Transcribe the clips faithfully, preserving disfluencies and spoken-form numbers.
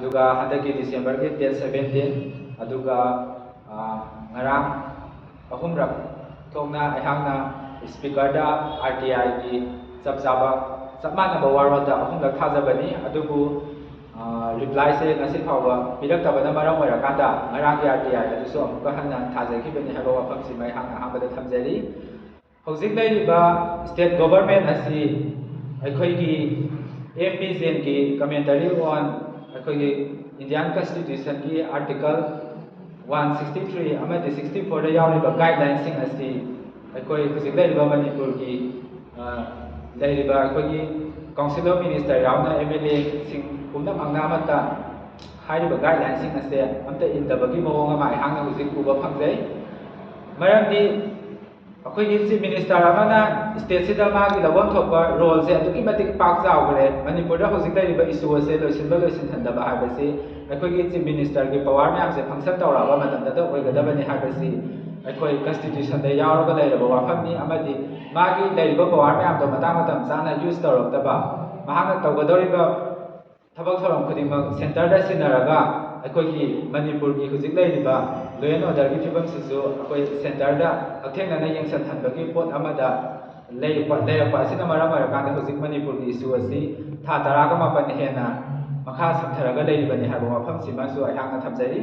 ꯑꯗꯨꯒ ꯍꯟꯗꯛꯀꯤ ꯗꯤꯁꯦꯝꯕꯔꯒꯤ ꯗꯦꯠ ꯁꯕꯦꯟꯇꯤꯟ, ꯑꯗꯨꯒ, ꯑ, ꯉꯔꯥꯡ ꯑꯍꯨꯝꯔꯛ ꯊꯣꯛꯅ ꯑꯩꯍꯥꯛꯅ ꯁ꯭ꯄꯤꯀꯔꯗ ꯑꯥꯔ ꯇꯤ ꯑꯥꯏꯒꯤ ꯆꯞ ꯆꯥꯕ, ꯆꯞ ꯃꯥꯟꯅꯕ ꯋꯥꯔꯣꯜꯗ ꯑꯍꯨꯝꯂꯛ ꯊꯥꯖꯕꯅꯤ꯫ ꯑꯗꯨꯕꯨ, ꯑ, ꯔꯤꯄ꯭ꯂꯥꯏꯁꯦ ꯉꯁꯤ ꯐꯥꯎꯕ ꯄꯤꯔꯛꯇꯕꯅ ꯃꯔꯝ ꯑꯣꯏꯔꯀꯥꯟꯗ ꯉꯔꯥꯡꯒꯤ ꯑꯥꯔ ꯇꯤ ꯑꯥꯏ ꯑꯗꯨꯁꯨ ꯑꯃꯨꯛꯀ ꯍꯟꯅ ꯊꯥꯖꯈꯤꯕꯅꯤ ꯍꯥꯏꯕ ꯋꯥꯐꯝꯁꯤꯃ ꯑꯩꯍꯥꯛꯅ ꯑꯍꯥꯟꯕꯗ ꯊꯝꯖꯔꯤ꯫ ꯍꯧꯖꯤꯛ ꯂꯩꯔꯤꯕ state government ꯑꯁꯤ ꯑꯩꯈꯣꯏꯒꯤ M B Jainꯒꯤ commentary on ꯑꯩꯈꯣꯏꯒꯤ Indian Constitutionꯒꯤ article one sixty three ꯑꯃꯗꯤ sixty fourꯗ ꯌꯥꯎꯔꯤꯕ guidelineꯁꯤꯡ ꯑꯁꯤ ꯑꯩꯈꯣꯏ ꯍꯧꯖꯤꯛ ꯂꯩꯔꯤꯕ ꯃꯅꯤꯄꯨꯔꯒꯤ, ꯑ, ꯂꯩꯔꯤꯕ ꯑꯩꯈꯣꯏꯒꯤ Council of Minister ꯌꯥꯎꯅ M L Aꯁꯤꯡ ꯄꯨꯝꯅꯃꯛꯅ ꯑꯃꯠꯇ ꯍꯥꯏꯔꯤꯕ guidelineꯁꯤꯡ ꯑꯁꯦ ꯑꯝꯇ ꯏꯟꯗꯕꯒꯤ ꯃꯑꯣꯡ ꯑꯃ ꯑꯩꯍꯥꯛꯅ ꯍꯧꯖꯤꯛ ꯎꯕ ꯐꯪꯖꯩ꯫ ꯃꯔꯝꯗꯤ ꯑꯩꯈꯣꯏꯒꯤ Chief Minister ꯑꯃꯅ stateꯁꯤꯗ ꯃꯥꯒꯤ ꯂꯧꯐꯝ ꯊꯣꯛꯄ roleꯁꯦ ꯑꯗꯨꯛꯀꯤ ꯃꯇꯤꯛ ꯄꯥꯛ ꯆꯥꯎꯈ꯭ꯔꯦ꯫ ꯃꯅꯤꯄꯨꯔꯗ ꯍꯧꯖꯤꯛ ꯂꯩꯔꯤꯕ issue ꯑꯁꯦ ꯂꯣꯏꯁꯤꯟꯕ ꯂꯣꯏꯁꯤꯟꯍꯟꯗꯕ ꯍꯥꯏꯕꯁꯤ ꯑꯩꯈꯣꯏꯒꯤ Chief Ministerꯒꯤ power ꯃꯌꯥꯝꯁꯦ function ꯇꯧꯔꯛꯑꯕ ꯃꯇꯝꯗꯗ ꯑꯣꯏꯒꯗꯕꯅꯤ ꯍꯥꯏꯕꯁꯤ ꯑꯩꯈꯣꯏ Constitutionꯗ ꯌꯥꯎꯔꯒ ꯂꯩꯔꯕ ꯋꯥꯐꯝꯅꯤ꯫ ꯑꯃꯗꯤ ꯃꯥꯒꯤ ꯂꯩꯔꯤꯕ power ꯃꯌꯥꯝꯗꯣ ꯃꯇꯥꯡ ꯃꯇꯝ ꯆꯥꯅ use ꯇꯧꯔꯛꯇꯕ, ꯃꯍꯥꯛꯅ ꯇꯧꯒꯗꯧꯔꯤꯕ ꯊꯕꯛ ꯊꯧꯔꯝ ꯈꯨꯗꯤꯡꯃꯛ centreꯗ ꯁꯤꯟꯅꯔꯒ ꯑꯩꯈꯣꯏꯒꯤ ꯃꯅꯤꯄꯨꯔꯒꯤ ꯍꯧꯖꯤꯛ ꯂꯩꯔꯤꯕ law and orderꯒꯤ ꯐꯤꯕꯝꯁꯤꯁꯨ ꯑꯩꯈꯣꯏ centreꯗ ꯍꯛꯊꯦꯡꯅꯅ ꯌꯦꯡꯁꯤꯟꯍꯟꯕꯒꯤ ꯄꯣꯠ ꯑꯃꯗ ꯂꯩꯔꯛꯄ, ꯂꯩꯔꯛꯄ ꯑꯁꯤꯅ ꯃꯔꯝ ꯑꯣꯏꯔꯀꯥꯟꯗ ꯍꯧꯖꯤꯛ ꯃꯅꯤꯄꯨꯔꯒꯤ issue ꯑꯁꯤ ꯊꯥ ꯇꯔꯥꯒ ꯃꯥꯄꯟ ꯍꯦꯟꯅ ꯃꯈꯥ ꯁꯝꯊꯔꯒ ꯂꯩꯔꯤꯕꯅꯤ ꯍꯥꯏꯕ ꯋꯥꯐꯝꯁꯤꯃꯁꯨ ꯑꯩꯍꯥꯛꯅ ꯊꯝꯖꯔꯤ꯫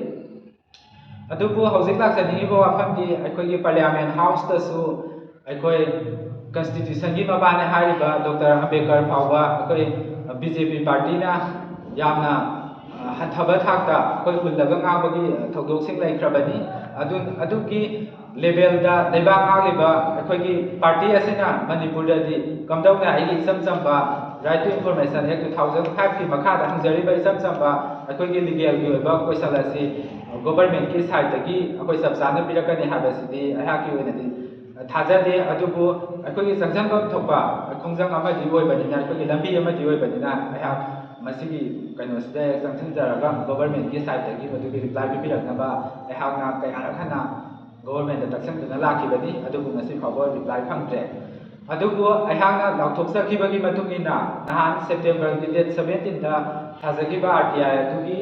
ꯑꯗꯨꯕꯨ ꯍꯧꯖꯤꯛ ꯂꯥꯛꯆꯅꯤꯡꯉꯤꯕ ꯋꯥꯐꯝꯗꯤ ꯑꯩꯈꯣꯏꯒꯤ Parliament Houseꯇꯁꯨ ꯑꯩꯈꯣꯏ Constitutionꯒꯤ ꯃꯄꯥꯅꯦ ꯍꯥꯏꯔꯤꯕ Doctor Ambedkar ꯐꯥꯎꯕ ꯑꯩꯈꯣꯏ B J P partyꯅ ꯌꯥꯝꯅ, ꯑ, ꯍꯟꯊꯕ ꯊꯥꯛꯇ ꯑꯩꯈꯣꯏ ꯍꯨꯜꯂꯒ ꯉꯥꯡꯕꯒꯤ ꯊꯧꯗꯣꯛꯁꯤꯡ ꯂꯩꯈ꯭ꯔꯕꯅꯤ꯫ ꯑꯗꯨ, ꯑꯗꯨꯒꯤ levelꯗ ꯂꯩꯕꯥꯛ ꯉꯥꯛꯂꯤꯕ ꯑꯩꯈꯣꯏꯒꯤ party ꯑꯁꯤꯅ ꯃꯅꯤꯄꯨꯔꯗꯗꯤ ꯀꯝꯗꯧꯅ ꯑꯩꯒꯤ ꯏꯆꯝ ꯆꯝꯕ Right to Information Act two thousand fiveꯀꯤ ꯃꯈꯥꯗ ꯍꯪꯖꯔꯤꯕ ꯏꯆꯝ ꯆꯝꯕ ꯑꯩꯈꯣꯏꯒꯤ legalꯒꯤ ꯑꯣꯏꯕ question ꯑꯁꯤ governmentꯀꯤ sideꯇꯒꯤ ꯑꯩꯈꯣꯏ ꯆꯞ ꯆꯥꯅ ꯄꯤꯔꯛꯀꯅꯤ ꯍꯥꯏꯕꯁꯤꯗꯤ ꯑꯩꯍꯥꯛꯀꯤ ꯑꯣꯏꯅꯗꯤ ꯊꯥꯖꯗꯦ꯫ ꯑꯗꯨꯕꯨ ꯑꯩꯈꯣꯏꯒꯤ ꯆꯪꯁꯤꯟꯐꯝ ꯊꯣꯛꯄ ꯈꯣꯡꯖꯪ ꯑꯃꯗꯤ ꯑꯣꯏꯕꯅꯤꯅ, ꯑꯩꯈꯣꯏꯒꯤ ꯂꯝꯕꯤ ꯑꯃꯗꯤ ꯑꯣꯏꯕꯅꯤꯅ, ꯑꯩꯍꯥꯛ ꯃꯁꯤꯒꯤ ꯀꯩꯅꯣꯁꯤꯗ ꯆꯪꯁꯤꯟꯖꯔꯒ governmentꯀꯤ sideꯇꯒꯤ ꯃꯗꯨꯒꯤ reply ꯄꯤꯕꯤꯔꯛꯅꯕ ꯑꯩꯍꯥꯛꯅ ꯀꯌꯥꯔꯛ ꯍꯟꯅ governmentꯇ ꯇꯛꯁꯤꯟꯗꯨꯅ ꯂꯥꯛꯈꯤꯕꯅꯤ, ꯑꯗꯨꯕꯨ ꯉꯁꯤ ꯐꯥꯎꯕ reply ꯐꯪꯗ꯭ꯔꯦ꯫ ꯑꯗꯨꯕꯨ ꯑꯩꯍꯥꯛꯅ ꯂꯥꯎꯊꯣꯛꯆꯈꯤꯕꯒꯤ ꯃꯇꯨꯡ ꯏꯟꯅ, ꯅꯍꯥꯟ ꯁꯦꯞꯇꯦꯝꯕꯔꯒꯤ ꯗꯦꯠ ꯁꯕꯦꯟꯇꯤꯟꯗ ꯊꯥꯖꯈꯤꯕ ꯑꯥꯔ ꯇꯤ ꯑꯥꯏ ꯑꯗꯨꯒꯤ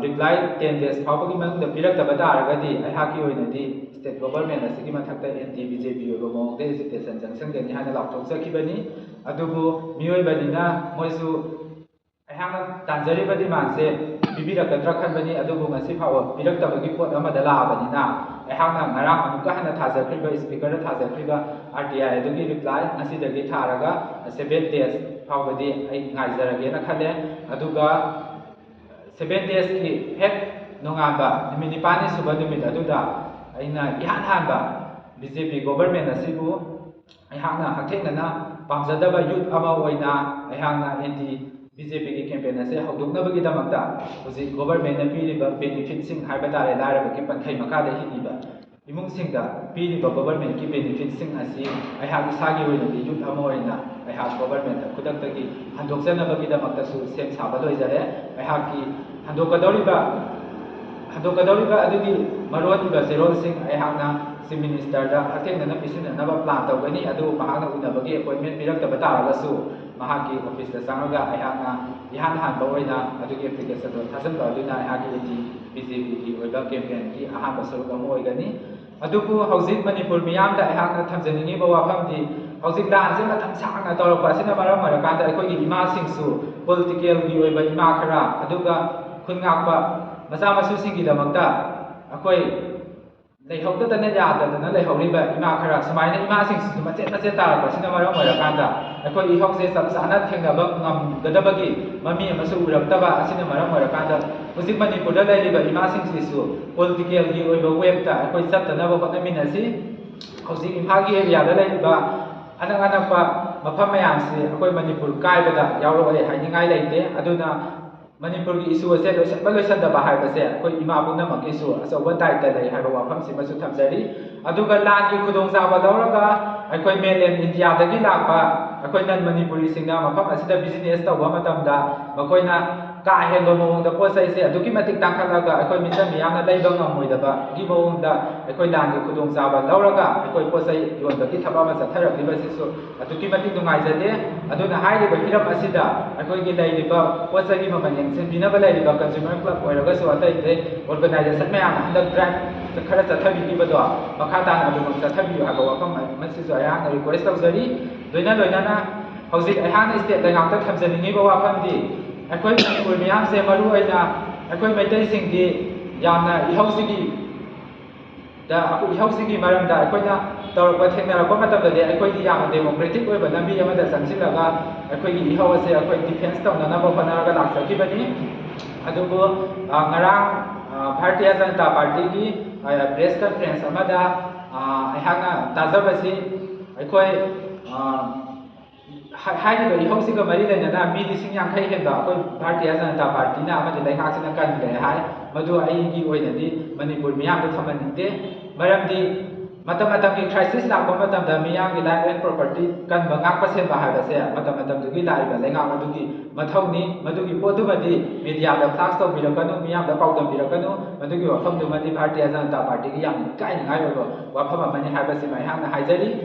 ꯔꯤꯄ꯭ꯂꯥꯏ ꯇꯦꯟ ꯗꯦꯖ ꯐꯥꯎꯕꯒꯤ ꯃꯅꯨꯡꯗ ꯄꯤꯔꯛꯇꯕ ꯇꯥꯔꯒꯗꯤ, ꯑꯩꯍꯥꯛꯀꯤ ꯑꯣꯏꯅꯗꯤ ꯁ꯭ꯇꯦꯠ ꯒꯣꯚꯔꯟꯃꯦꯟ ꯑꯁꯤꯒꯤ ꯃꯊꯛꯇ ꯑꯦꯟꯇꯤ ꯕꯤ ꯖꯦ ꯄꯤ ꯑꯣꯏꯕ ꯃꯑꯣꯡꯗ ꯑꯦꯖꯤꯇꯦꯁꯟ ꯆꯪꯁꯤꯟꯒꯅꯤ ꯍꯥꯏꯅ ꯂꯥꯎꯊꯣꯛꯆꯈꯤꯕꯅꯤ꯫ ꯑꯗꯨꯕꯨ ꯃꯤꯑꯣꯏꯕꯅꯤꯅ ꯃꯣꯏꯁꯨ ꯑꯩꯍꯥꯛꯅ ꯇꯥꯟꯖꯔꯤꯕ ꯗꯤꯃꯥꯟꯁꯦ ꯄꯤꯕꯤꯔꯛꯀꯗ꯭ꯔꯥ ꯈꯟꯕꯅꯤ, ꯑꯗꯨꯕꯨ ꯉꯁꯤ ꯐꯥꯎꯕ ꯄꯤꯔꯛꯇꯕꯒꯤ ꯄꯣꯠ ꯑꯃꯗ ꯂꯥꯛꯑꯕꯅꯤꯅ, ꯑꯩꯍꯥꯛꯅ ꯉꯔꯥꯡ ꯑꯃꯨꯛꯀ ꯍꯟꯅ ꯊꯥꯖꯈ꯭ꯔꯤꯕ, ꯁ꯭ꯄꯤꯀꯔꯗ ꯊꯥꯖꯈ꯭ꯔꯤꯕ ꯑꯥꯔ ꯇꯤ ꯑꯥꯏ ꯑꯗꯨꯒꯤ ꯔꯤꯄ꯭ꯂꯥꯏ ꯉꯁꯤꯗꯒꯤ ꯊꯥꯔꯒ ꯁꯕꯦꯟ ꯗꯦꯖ ꯐꯥꯎꯕꯗꯤ ꯑꯩ ꯉꯥꯏꯖꯔꯒꯦꯅ ꯈꯜꯂꯦ꯫ ꯑꯗꯨꯒ ꯁꯕꯦꯟ ꯗꯦꯖꯀꯤ ꯍꯦꯛ ꯅꯣꯡꯉꯥꯟꯕ, ꯅꯨꯃꯤꯠ ꯅꯤꯄꯥꯜꯅꯤ ꯁꯨꯕ ꯅꯨꯃꯤꯠ ꯑꯗꯨꯗ ꯑꯩꯅ ꯏꯍꯥꯟ ꯍꯥꯟꯕ ꯕꯤ ꯖꯦ ꯄꯤ ꯒꯣꯚꯔꯟꯃꯦꯟ ꯑꯁꯤꯕꯨ ꯑꯩꯍꯥꯛꯅ ꯍꯛꯊꯦꯡꯅꯅ ꯄꯥꯝꯖꯗꯕ ꯌꯨꯠ ꯑꯃ ꯑꯣꯏꯅ ꯑꯩꯍꯥꯛꯅ ꯑꯦꯟꯇꯤ ꯕꯤ ꯖꯦ ꯄꯤꯒꯤ ꯀꯦꯝꯄꯦꯟ ꯑꯁꯦ ꯍꯧꯗꯣꯛꯅꯕꯒꯤꯗꯃꯛꯇ ꯍꯧꯖꯤꯛ ꯒꯣꯚꯔꯟꯃꯦꯟꯅ ꯄꯤꯔꯤꯕ ꯕꯦꯅꯤꯐꯤꯠꯁꯤꯡ ꯍꯥꯏꯕ ꯇꯥꯔꯦ, ꯂꯥꯏꯔꯕꯒꯤ ꯄꯟꯈꯩ ꯃꯈꯥꯗ ꯍꯤꯡꯂꯤꯕ ꯏꯃꯨꯡꯁꯤꯡꯗ ꯄꯤꯔꯤꯕ ꯒꯣꯚꯔꯟꯃꯦꯟꯀꯤ ꯕꯦꯅꯤꯐꯤꯠꯁꯤꯡ ꯑꯁꯤ ꯑꯩꯍꯥꯛ ꯏꯁꯥꯒꯤ ꯑꯣꯏꯅꯗꯤ ꯌꯨꯠ ꯑꯃ ꯑꯣꯏꯅ ꯑꯩꯍꯥꯛ ꯒꯣꯚꯔꯟꯃꯦꯟꯗ ꯈꯨꯗꯛꯇꯒꯤ ꯍꯟꯗꯣꯛꯆꯅꯕꯒꯤꯗꯃꯛꯇꯁꯨ ꯁꯦꯝ ꯁꯥꯕ ꯂꯣꯏꯖꯔꯦ꯫ ꯑꯩꯍꯥꯛꯀꯤ ꯍꯟꯗꯣꯛꯀꯗꯧꯔꯤꯕ, ꯍꯟꯗꯣꯛꯀꯗꯧꯔꯤꯕ ꯑꯗꯨꯒꯤ ꯃꯔꯣꯟ ꯏꯕ ꯆꯦꯔꯣꯜꯁꯤꯡ ꯑꯩꯍꯥꯛꯅ ꯆꯤꯐ ꯃꯤꯅꯤꯁꯇꯔꯗ ꯍꯛꯊꯦꯡꯅꯅ ꯄꯤꯁꯤꯟꯅꯅꯕ ꯄ꯭ꯂꯥꯟ ꯇꯧꯒꯅꯤ꯫ ꯑꯗꯨꯕꯨ ꯃꯍꯥꯛꯅ ꯎꯅꯕꯒꯤ ꯑꯦꯄꯣꯏꯟꯃꯦꯟ ꯄꯤꯔꯛꯇꯕ ꯇꯥꯔꯒꯁꯨ, ꯃꯍꯥꯛꯀꯤ ꯑꯣꯐꯤꯁꯇ ꯆꯪꯉꯒ ꯑꯩꯍꯥꯛꯅ ꯏꯍꯥꯟ ꯍꯥꯟꯕ ꯑꯣꯏꯅ ꯑꯗꯨꯒꯤ ꯑꯦꯄ꯭ꯂꯤꯀꯦꯁꯟꯗꯣ ꯊꯥꯖꯤꯟꯕ ꯑꯗꯨꯅ ꯑꯩꯍꯥꯛꯀꯤ ꯑꯦꯟꯇꯤ ꯕꯤ ꯖꯦ ꯄꯤꯒꯤ ꯑꯣꯏꯕ ꯀꯦꯝꯄꯦꯟꯒꯤ ꯑꯍꯥꯟꯕ ꯁꯔꯨꯛ ꯑꯃ ꯑꯣꯏꯒꯅꯤ꯫ ꯑꯗꯨꯕꯨ ꯍꯧꯖꯤꯛ ꯃꯅꯤꯄꯨꯔ ꯃꯤꯌꯥꯝꯗ ꯑꯩꯍꯥꯛꯅ ꯊꯝꯖꯅꯤꯡꯉꯤꯕ ꯋꯥꯐꯝꯗꯤ, ꯍꯧꯖꯤꯛ ꯂꯥꯟꯁꯦ ꯃꯇꯝ ꯁꯥꯡꯅ ꯇꯧꯔꯛꯄ ꯑꯁꯤꯅ ꯃꯔꯝ ꯑꯣꯏꯔꯀꯥꯟꯗ ꯑꯩꯈꯣꯏꯒꯤ ꯏꯃꯥꯁꯤꯡꯁꯨ, ꯄꯣꯂꯤꯇꯤꯀꯦꯜꯒꯤ ꯑꯣꯏꯕ ꯏꯃꯥ ꯈꯔ, ꯑꯗꯨꯒ ꯈꯨꯟ ꯉꯥꯛꯄ ꯃꯆꯥ ꯃꯁꯨꯁꯤꯡꯒꯤꯗꯃꯛꯇ ꯑꯩꯈꯣꯏ ꯂꯩꯍꯧꯗꯗꯅ ꯌꯥꯗꯗꯅ ꯂꯩꯍꯧꯔꯤꯕ ꯏꯃꯥ ꯈꯔ, ꯁꯨꯃꯥꯏꯅ ꯏꯃꯥꯁꯤꯡꯁꯤꯁꯨ ꯃꯆꯦꯠ ꯃꯆꯦꯠ ꯇꯥꯔꯛꯄ ꯑꯁꯤꯅ ꯃꯔꯝ ꯑꯣꯏꯔꯀꯥꯟꯗ ꯑꯩꯈꯣꯏ ꯏꯍꯧꯁꯦ ꯆꯞ ꯆꯥꯅ ꯊꯦꯡꯅꯕ ꯉꯝꯒꯗꯕꯒꯤ ꯃꯃꯤ ꯑꯃꯁꯨ ꯎꯔꯛꯇꯕ ꯑꯁꯤꯅ ꯃꯔꯝ ꯑꯣꯏꯔꯀꯥꯟꯗ, ꯍꯧꯖꯤꯛ ꯃꯅꯤꯄꯨꯔꯗ ꯂꯩꯔꯤꯕ ꯏꯃꯥꯁꯤꯡꯁꯤꯁꯨ ꯄꯣꯂꯤꯇꯤꯀꯦꯜꯒꯤ ꯑꯣꯏꯕ ꯋꯦꯞꯇ ꯑꯩꯈꯣꯏ ꯆꯠꯇꯅꯕ ꯍꯣꯠꯅꯃꯤꯟꯅꯁꯤ꯫ ꯍꯧꯖꯤꯛ ꯏꯝꯐꯥꯜꯒꯤ ꯑꯦꯔꯤꯌꯥꯗ ꯂꯩꯔꯤꯕ ꯑꯅꯛ ꯑꯅꯛꯄ ꯃꯐꯝ ꯃꯌꯥꯝꯁꯤ ꯑꯩꯈꯣꯏ ꯃꯅꯤꯄꯨꯔ ꯀꯥꯏꯕꯗ ꯌꯥꯎꯔꯛꯑꯦ ꯍꯥꯏꯅꯤꯡꯉꯥꯏ ꯂꯩꯇꯦ꯫ ꯑꯗꯨꯅ ꯃꯅꯤꯄꯨꯔꯒꯤ ꯏꯁꯨ ꯑꯁꯦ ꯂꯣꯏꯁꯤꯟꯕ ꯂꯣꯏꯁꯤꯟꯗꯕ ꯍꯥꯏꯕꯁꯦ ꯑꯩꯈꯣꯏ ꯏꯃꯥ ꯄꯨꯝꯅꯃꯛꯀꯤꯁꯨ ꯑꯆꯧꯕ ꯗꯥꯏꯇ ꯂꯩ ꯍꯥꯏꯕ ꯋꯥꯐꯝꯁꯤꯃꯁꯨ ꯊꯝꯖꯔꯤ꯫ ꯑꯗꯨꯒ ꯂꯥꯟꯒꯤ ꯈꯨꯗꯣꯡꯆꯥꯕ ꯂꯧꯔꯒ ꯑꯩꯈꯣꯏ ꯃꯦꯟꯂꯦꯟ ꯏꯟꯗꯤꯌꯥꯗꯒꯤ ꯂꯥꯛꯄ ꯑꯩꯈꯣꯏ ꯅꯟ ꯃꯅꯤꯄꯨꯔꯤꯁꯤꯡꯅ ꯃꯐꯝ ꯑꯁꯤꯗ ꯕꯤꯖꯤꯅꯦꯁ ꯇꯧꯕ ꯃꯇꯝꯗ ꯃꯈꯣꯏꯅ ꯀꯥ ꯍꯦꯟꯕ ꯃꯑꯣꯡꯗ ꯄꯣꯠ ꯆꯩꯁꯦ ꯑꯗꯨꯛꯀꯤ ꯃꯇꯤꯛ ꯇꯥꯡꯈꯠꯂꯒ ꯑꯩꯈꯣꯏ ꯃꯤꯆꯝ ꯃꯤꯌꯥꯝꯅ ꯂꯩꯕ ꯉꯝꯃꯣꯏꯗꯕꯒꯤ ꯃꯑꯣꯡꯗ ꯑꯩꯈꯣꯏ ꯂꯥꯟꯒꯤ ꯈꯨꯗꯣꯡꯆꯥꯕ ꯂꯧꯔꯒ ꯑꯩꯈꯣꯏ ꯄꯣꯠ ꯆꯩ ꯌꯣꯟꯕꯒꯤ ꯊꯕꯛ ꯑꯃ ꯆꯠꯊꯔꯛꯂꯤꯕꯁꯤꯁꯨ ꯑꯗꯨꯛꯀꯤ ꯃꯇꯤꯛ ꯅꯨꯡꯉꯥꯏꯖꯗꯦ꯫ ꯑꯗꯨꯅ ꯍꯥꯏꯔꯤꯕ ꯍꯤꯔꯝ ꯑꯁꯤꯗ ꯑꯩꯈꯣꯏꯒꯤ ꯂꯩꯔꯤꯕ ꯄꯣꯠ ꯆꯩꯒꯤ ꯃꯃꯜ ꯌꯦꯡꯁꯤꯟꯕꯤꯅꯕ ꯂꯩꯔꯤꯕ consumer club ꯑꯣꯏꯔꯒꯁꯨ ꯑꯇꯩ ꯑꯇꯩ organization ꯃꯌꯥꯝ ꯍꯟꯗꯛ drive ꯈꯔ ꯆꯠꯊꯕꯤꯈꯤꯕꯗꯣ ꯃꯈꯥ ꯇꯥꯅ ꯑꯗꯨꯃꯛ ꯆꯠꯊꯕꯤꯌꯨ ꯍꯥꯏꯕ ꯋꯥꯐꯝ ꯑꯃꯁꯤꯁꯨ ꯑꯩꯍꯥꯛꯅ request ꯇꯧꯖꯔꯤ꯫ ꯂꯣꯏꯅ ꯂꯣꯏꯅꯅ ꯍꯧꯖꯤꯛ ꯑꯩꯍꯥꯛꯅ state ꯂꯩꯉꯥꯛꯇ ꯊꯝꯖꯅꯤꯡꯉꯤꯕ ꯋꯥꯐꯝꯗꯤ ꯑꯩꯈꯣꯏ ꯃꯅꯤꯄꯨꯔ ꯃꯤꯌꯥꯝꯁꯦ ꯃꯔꯨ ꯑꯣꯏꯅ ꯑꯩꯈꯣꯏ ꯃꯩꯇꯩꯁꯤꯡꯗꯤ ꯌꯥꯝꯅ ꯏꯍꯧꯁꯤꯒꯤ ꯗ ꯑꯩꯈꯣꯏ ꯏꯍꯧꯁꯤꯒꯤ ꯃꯔꯝꯗ ꯑꯩꯈꯣꯏꯅ ꯇꯧꯔꯛꯄ ꯊꯦꯡꯅꯔꯛꯄ ꯃꯇꯝꯗꯗꯤ ꯑꯩꯈꯣꯏꯗꯤ ꯌꯥꯝꯅ democratic ꯑꯣꯏꯕ ꯂꯝꯕꯤ ꯑꯃꯗ ꯆꯪꯁꯤꯜꯂꯒ ꯑꯩꯈꯣꯏꯒꯤ ꯏꯍꯧ ꯑꯁꯦ ꯑꯩꯈꯣꯏ defence ꯇꯧꯅꯅꯕ ꯍꯣꯠꯅꯔꯒ ꯂꯥꯛꯆꯈꯤꯕꯅꯤ꯫ ꯑꯗꯨꯕꯨ ꯑ, ꯉꯔꯥꯡ ꯑ, ꯚꯥꯔꯇꯤꯌ ꯖꯅꯇꯥ ꯄꯥꯔꯇꯤꯒꯤ ꯑ, press conference ꯑꯃꯗ ꯑ, ꯑꯩꯍꯥꯛꯅ ꯇꯥꯖꯕꯁꯤ ꯑꯩꯈꯣꯏ ꯑ, ꯍꯥꯏ- ꯍꯥꯏꯔꯤꯕ ꯏꯍꯧꯁꯤꯒ ꯃꯔꯤ ꯂꯩꯅꯅ ꯃꯤ ꯂꯤꯁꯤꯡ ꯌꯥꯡꯈꯩ ꯍꯦꯟꯕ ꯑꯩꯈꯣꯏ ꯚꯥꯔꯇꯤꯌ ꯖꯅꯇꯥ ꯄꯥꯔꯇꯤꯅ ꯑꯃꯗꯤ ꯂꯩꯉꯥꯛꯁꯤꯅ ꯀꯟꯈ꯭ꯔꯦ ꯍꯥꯏ꯫ ꯃꯗꯨ ꯑꯩꯒꯤ ꯑꯣꯏꯅꯗꯤ ꯃꯅꯤꯄꯨꯔ ꯃꯤꯌꯥꯝꯗ ꯊꯝꯍꯟꯅꯤꯡꯗꯦ꯫ ꯃꯔꯝꯗꯤ ꯃꯇꯝ ꯃꯇꯝꯒꯤ crisis ꯂꯥꯛꯄ ꯃꯇꯝꯗ ꯃꯤꯌꯥꯝꯒꯤ life and property ꯀꯟꯕ, ꯉꯥꯛꯄ ꯁꯦꯟꯕ ꯍꯥꯏꯕꯁꯦ ꯃꯇꯝ ꯃꯇꯝꯗꯨꯒꯤ ꯂꯥꯛꯏꯕ ꯂꯩꯉꯥꯛ ꯑꯗꯨꯒꯤ ꯃꯊꯧꯅꯤ꯫ ꯃꯗꯨꯒꯤ ꯄꯣꯠꯇꯨꯃꯗꯤ media ꯗ flash ꯇꯧꯕꯤꯔꯛꯀꯅꯨ, ꯃꯤꯌꯥꯝꯗ ꯄꯥꯎꯗꯝꯕꯤꯔꯛꯀꯅꯨ꯫ ꯃꯗꯨꯒꯤ ꯋꯥꯐꯝꯗꯨꯃꯗꯤ ꯚꯥꯔꯇꯤꯌ ꯖꯅꯇꯥ ꯄꯥꯔꯇꯤꯒꯤ ꯌꯥꯝꯅ ꯏꯀꯥꯏꯅꯤꯡꯉꯥꯏ ꯑꯣꯏꯕ ꯋꯥꯐꯝ ꯑꯃꯅꯤ ꯍꯥꯏꯕꯁꯤꯃ ꯑꯩꯍꯥꯛꯅ ꯍꯥꯏꯖꯔꯤ꯫